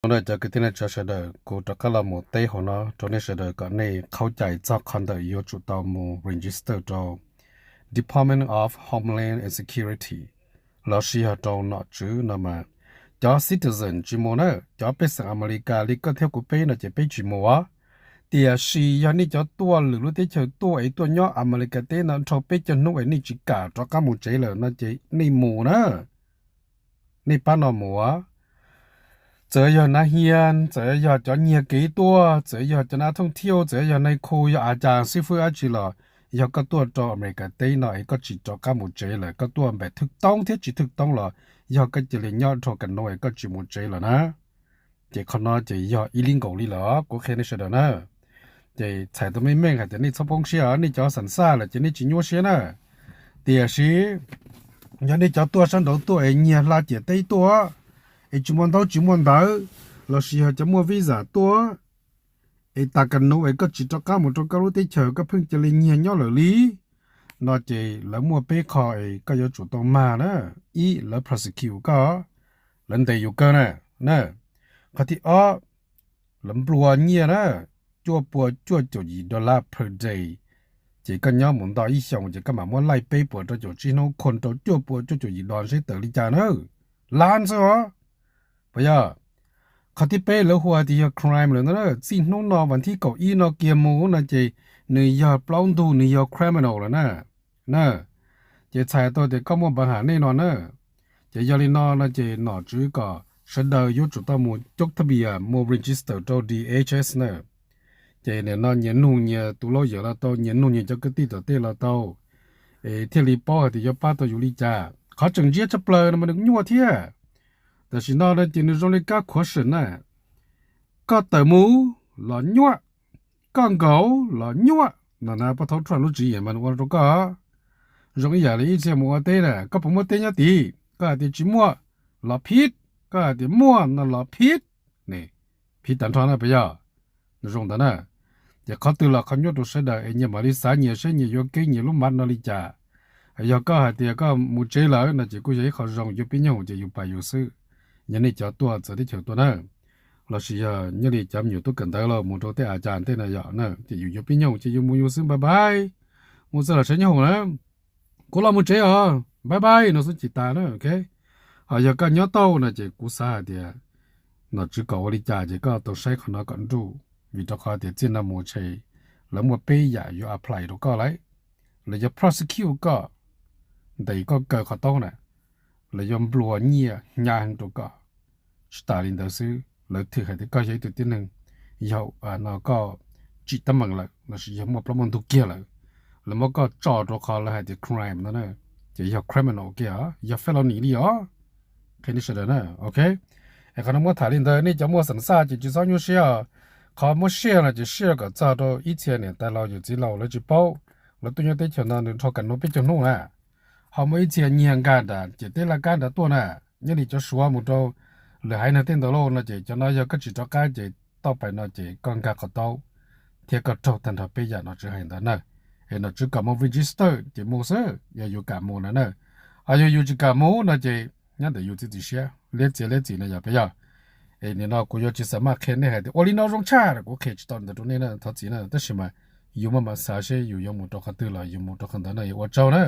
Ua cov kwv tij neej tsa sawv daws, kuv rov qab los mus teb hauv no rau nej sawv daws kom nej khaub cai txog qhov ntawm yuav tsum tau mus register rau Department of Homeland and Security lossis yog rau nom tswv no mas cov citizen tsis mus na. Cov pej xeem Amelikas li koj thiab kuv peb no ces peb tsis mus. Tiam sis yog nej cov tuaj lwm lub teb chaws tuaj es tuaj nyob Amelikas teb no dhau peb caug hnub es nej tsis kam rov qab mus tsev lawm no ces nej mus na. Nej pab no mus. Txawm yog nav hia, txawm yog cov nyiag kev tuaj, txawm yog cov nav thooj thiauj, txawm yog nai khu, yog a cas xib fwb dab tsi los, yog koj tuaj rau Amelikas teb no es koj tsis rov qab mus tsev lawm, koj tuaj npaum thwj toob thiab tsis thwj toob los, yog koj cia li nyob dhau kas no es koj tsis mus tsev lawm na, ces qhov no ces yog ib li nkaus li lawm, kuv qhia nej sawv daws na. Ces txhais tau meej meej hais tias nej txhob poob siab, nej cov xeem xaj lawm ces nej tsis nyuaj siab na. Tiam sis yog nej cov tuaj sab nraud tuaj es nyiag hla ciam teb tuaj, es tsis muaj ntaub tsis muaj ntawv, lossis yog cov muaj visa tuaj, es tas kas no es koj tsis rov qab mus rau koj lub teb chaws, koj pheej cia li nyiag nyob lawm li, no ces lawv muaj peb qho es koj yuav tsum tau mag na. Ib, lawv prosecute koj, lawv ntes yus kawg na. Qhov thib ob, lawv nplua nyiaj na, cuaj pua cuaj caum yim dollar per day, ces koj nyob mus nto ib xyoos ces koj mam muab laij peb puas rau caum tsib hnub, khuam rau cuaj pua cuaj caum yim dollar seb tawm li cas na. Lab xwb os. Puas yog? Qhov thib peb lawv hu tias yog crime lawm na. Txij hnub no vas thib kaum ib no kiag mus no ces nws yog plaub ntug, nws yog criminal lawm na. Na, ces txhais tau tias koj muaj npav ham nej no na. Ces yog li no no ces nom tswv kom sawv daws yuav tsum tau mus coob thaj pias mus register rau D H S na. Ces nim no nyias nug nyias tus lawyers los tau, nyias nug nyias cov kwv tij tom tej los tau, es thiaj li paub hais tias yuav pab tau yus li cas. Qhov tseem ntsiab tshaj plaws no mas nws nyuaj thiab. Tam sim no no ces nws zoo li kab caution na, koj tawm mus los nyuaj, koj nkaum los nyuaj. No na, pab thaub Trump lub tswv yim mas nws ua rau koj zoo ib yam li ib txhia mus ua teb na, koj puas muaj teb nyob tid, koj hais tias tsis muaj los phiv, koj hais tias muaj no los phiv, phiv tag nrho na puas yog? Nws zoo ntawd na. Ces qhov twg los qhov nyuaj rau sawv daws es nyias mam li xav nyias seb nyias yuav keeb nyias lub mav no li cas. Yog koj hais tias koj mus tsev lawm no ces kuj yog ib qho zoo, yuav pib nyoog ces yus pais yus xwb. Yog nej cov tuaj txawv teb chaws tuaj na, lossis yog nyob li cov me nyuam tub kawm ntawv los mus rau tej a cas tej no yom na, ces yus yuav pib nyoog ces yus mus yus xwb, bye bye, mus txog los sawv nyob hoom na, kuv los mus tsev os, bye bye no xwb ces tas na, ok. Ho yog koj nyob tau no ces kuv xav hais tias nom tswv kom ua li cas ces koj tau saib qhov no kom nruj, vim rau qhov tias txij no mus ces lawv muaj peb yam yuav apply rau koj lawm. Lawv yuav prosecute koj, ntes koj kaw qhov taub na, lawv yuav nplua nyiaj hnyav heev rau koj. Tsis tas li ntawd xwb, lawv thwm hais tias koj yog ib tug tib neeg, yog no koj tsim teeb meem lawm lossis yog muaj plaub muaj ntug kiag lawm, lawv muab koj tso rau qhov lawv hais tias crime no na, ces yog criminal kiag, yog felony li os. Qhia nej sawv daws na, ok. Es qhov no muab tham li ntawd, nej cov muaj xeem xaj ces tsis txhob nyuaj siab. Qhov muab share no ces share kom txog rau ib txhia niam tais laus yawm txiv laus lawv tsis paub, lawv tuaj nyob teb chaws no nws dhau kas no peb caug hnub na. Ho muaj ib txhia nyiag nkag nram ciam teb laj kab nrad tuaj na, nyob li cov Suav mus rau lwm haiv neeg tej ntawd lauj no ces cov no yog koj tsis rov qab ces tauj pais no ces koj nkag qhov taub thiab koj raug tag nrho peb yam nom tswv hais ntawd na. Es nom tswv kom mus register ces mus xwb yog yus kam mus na na. Ho yog yus tsis kam mus no ces nyob ntawm yus txiav txim siab, liab txiav liab txim no yog puas yog? Es nim no kuv yuav tsis xav maj qhia nej hais tias ua li no zoo tshaj, kuv qhia tsis tau ntawd rau nej na, thov txim na, tab sis mas yus maj mam xav seb yus yuav mus rau qhov twg los yus mus rau qhov ntawd na, yus ua tsaug na.